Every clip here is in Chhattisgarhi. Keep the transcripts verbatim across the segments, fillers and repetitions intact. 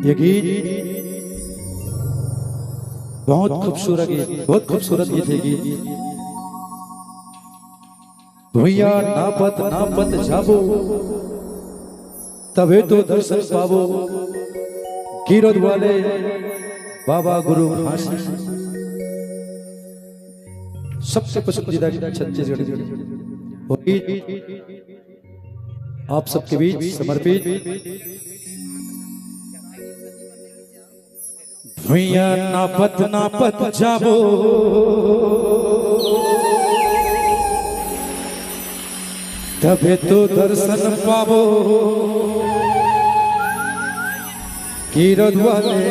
ये गीत बहुत खूबसूरत गीत, बहुत खूबसूरत गीत है गीत। भुइयां नापत नापत जाबो, तभे तो दर्शन पाबो। कीरत वाले बाबा गुरु घासी, सबसे पसंदीदा छत्तीसगढ़ गीत। आप सबके बीच समर्पित। भुइयां नापत नापत जाबो, तभे तो दर्शन पाबो। कीरत वाले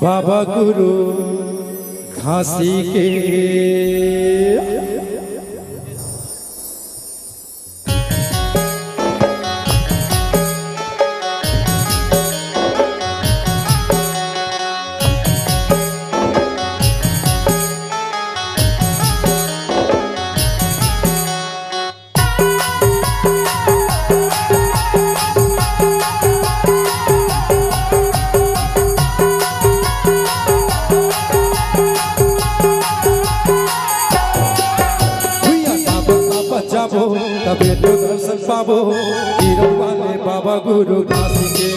बाबा गुरु घासी के। भुइयां नापत नापत जाबो, तभे तो दर्शन पाबो। कीरत वाले बाबा गुरु घासी के।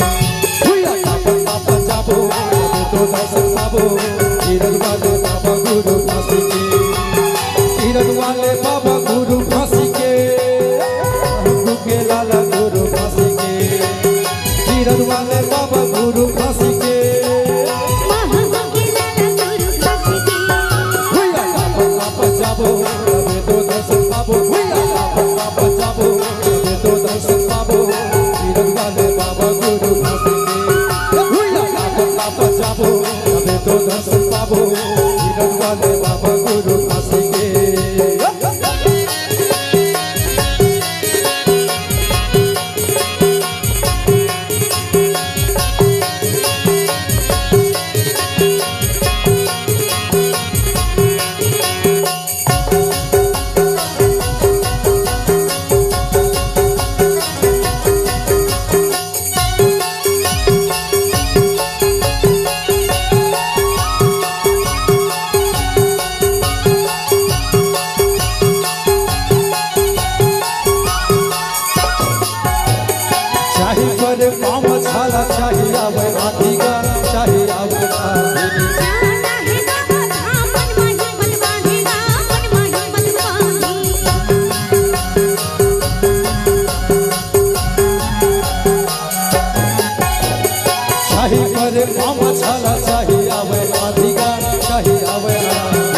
भुइयां नापत नापत जाबो, तभे तो दर्शन पाबो। कीरत वाले बाबा गुरु घासी के। कीरत वाले बाबा गुरु घासी के। महबूब के लाला गुरु घासी के। कीरत वाले बाबा गुरु घासी के। महबूब के लाला गुरु घासी के। भुइयां नापत नापत जाबो, तभे तो दर्शन पाबो। भुइयां नापत नापत जाबो, तभे तो दर्शन पाबो। कीरत वाले बाबा गुरु घासी के। भुइयां नापत नापत जाबो, तभे तो दर्शन पाबो। कीरत वाले बाबा गुरु घासी के। चाही परे पाँव छाला, चाही आवे आँधी गा, चाही आवे आँधी। चाही परे पाँव छाला, चाही आवे आँधी गा, चाही आवे आँधी।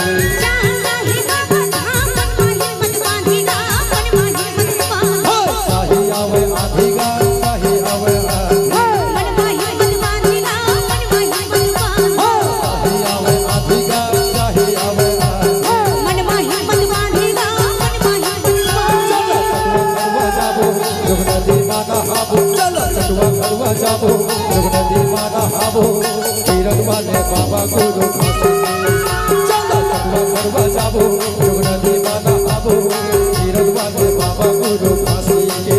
चाही आवे आँधी गा, चाही आवे आँधी। चाही आवे आँधी गा, चाही आवे आँधी। चलो चटुआ घरवा जाबो, जोगना दीवाना हाबो। चलो चटुआ घरवा जाबो, जोगना दीवाना हाबो। कीरत वाले बाबा गुरु घासी के। चलो चटुआ घरवा जाबो, जोगना दीवाना हाबो। कीरत वाले बाबा गुरु घासी के।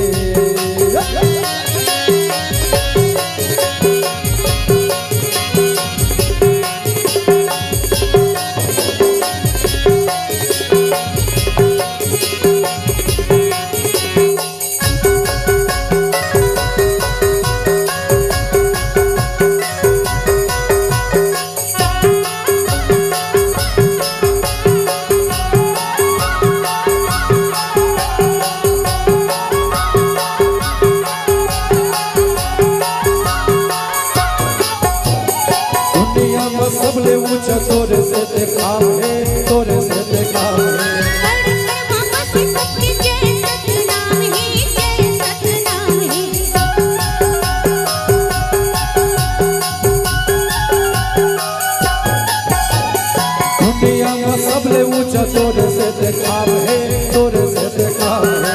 दुनिया में सबले ऊंचा तोरे से ते काम हे, तोरे से ते काम हे। दुनिया में सबले ऊंचा तोरे से ते काम हे, तोरे से ते काम हे।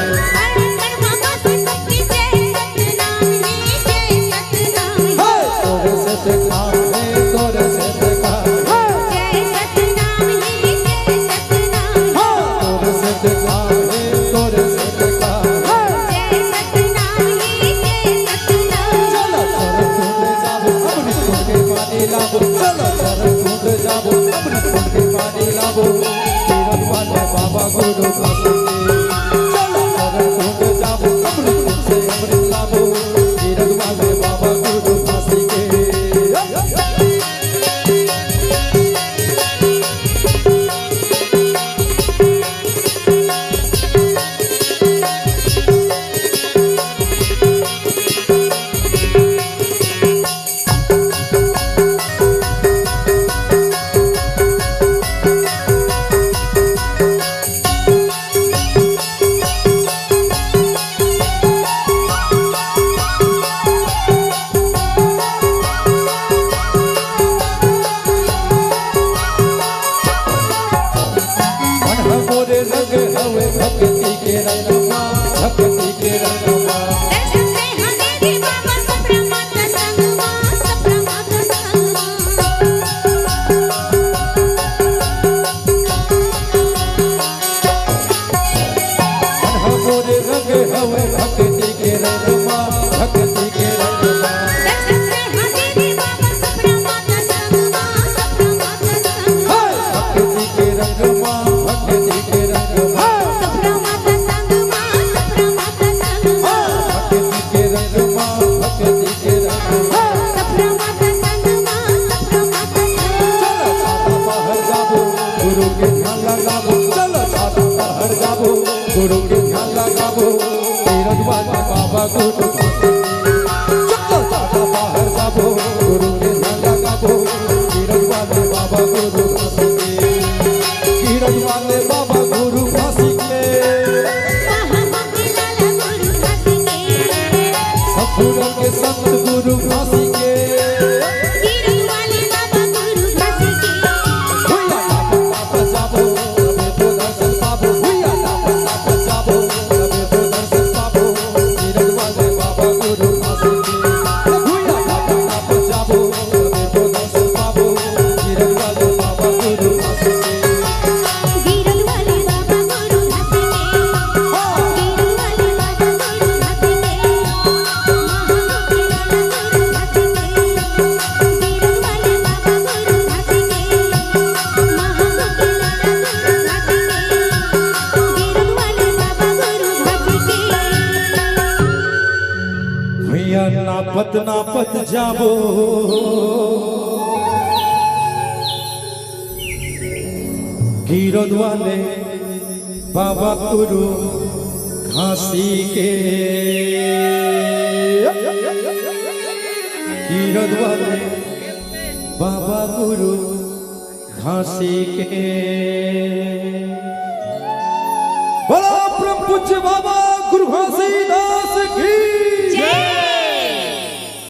हे, तोरे से ते काम हे, तोरे से ते काम हे। हे, तोरे से ते काम हे, तोरे से ते काम हे। चलो, चलो, लाबो, चलो चरण कुंड जाबो, अमृत कुंड के पानी लाबो, गिरद वाले बाबा गुरु घासी के। चलो चरण कुंड जाबो, अमृत कुंड से अमृत लाबो, गिरद वाले बाबा गुरु घासी के। मन ह मोरे रंग हवे भक्ति के रंग मा, भक्ति के रंग मा। दर्शन दे हा दे दे बाबा, सफरा माता संग मा, सफरा माता संग मा। मन ह मोरे रंग हवे भक्ति के रंग मा, भक्ति के रंग मा। दर्शन दे हा दे दे बाबा, सफरा माता संग मा, सफरा माता संग मा। हे! भक्ति के रंग मा, भक्ति के रंग मा। सफरा माता संग मा, सफरा माता संग मा। भक्ति के रंग मा, भक्ति के रंग मा। सफरा माता संग मा, सफरा माता संग मा। चलो छाता बाहर जाबो, गुरु के ध्यान लगाबो। चलो छाता बाहर जाबो, गुरु के ध्यान लगाबो। गिरद वाले बाबा गुरु घासी के। चलो छाता बाहर जाबो, गुरु के ध्यान लगाबो। गिरद वाले बाबा गुरु घासी के। गिरद वाले बाबा गुरु घासी के। सतपुर के संत गुरु घासी के। भैया लापा लापा जाबो, तबे तो दर्शन पाबो। भैया लापा लापा जाबो, तबे तो दर्शन पाबो। गिरद वाले बाबा गुरु घासी के। भैया लापा लापा जाबो, तबे तो दर्शन पाबो। गिरद वाले बाबा गुरु घासी के। गिरद वाले बाबा गुरु घासी के। हाँ। गिरद वाले बाबा गुरु घासी के। महामोती लाला गुरु घासी के। गिरद वाले बाबा गुरु घासी के। महामोती लाला गुरु घासी के। गिरद वाले बाबा गुरु घासी के। भैया नापत नापत जाबो। गिरद वाले बाबा गुरु घासी के। गिरद वाले बाबा गुरु घासी के। बोलो परम पूज्य बाबा गुरु घासीदास।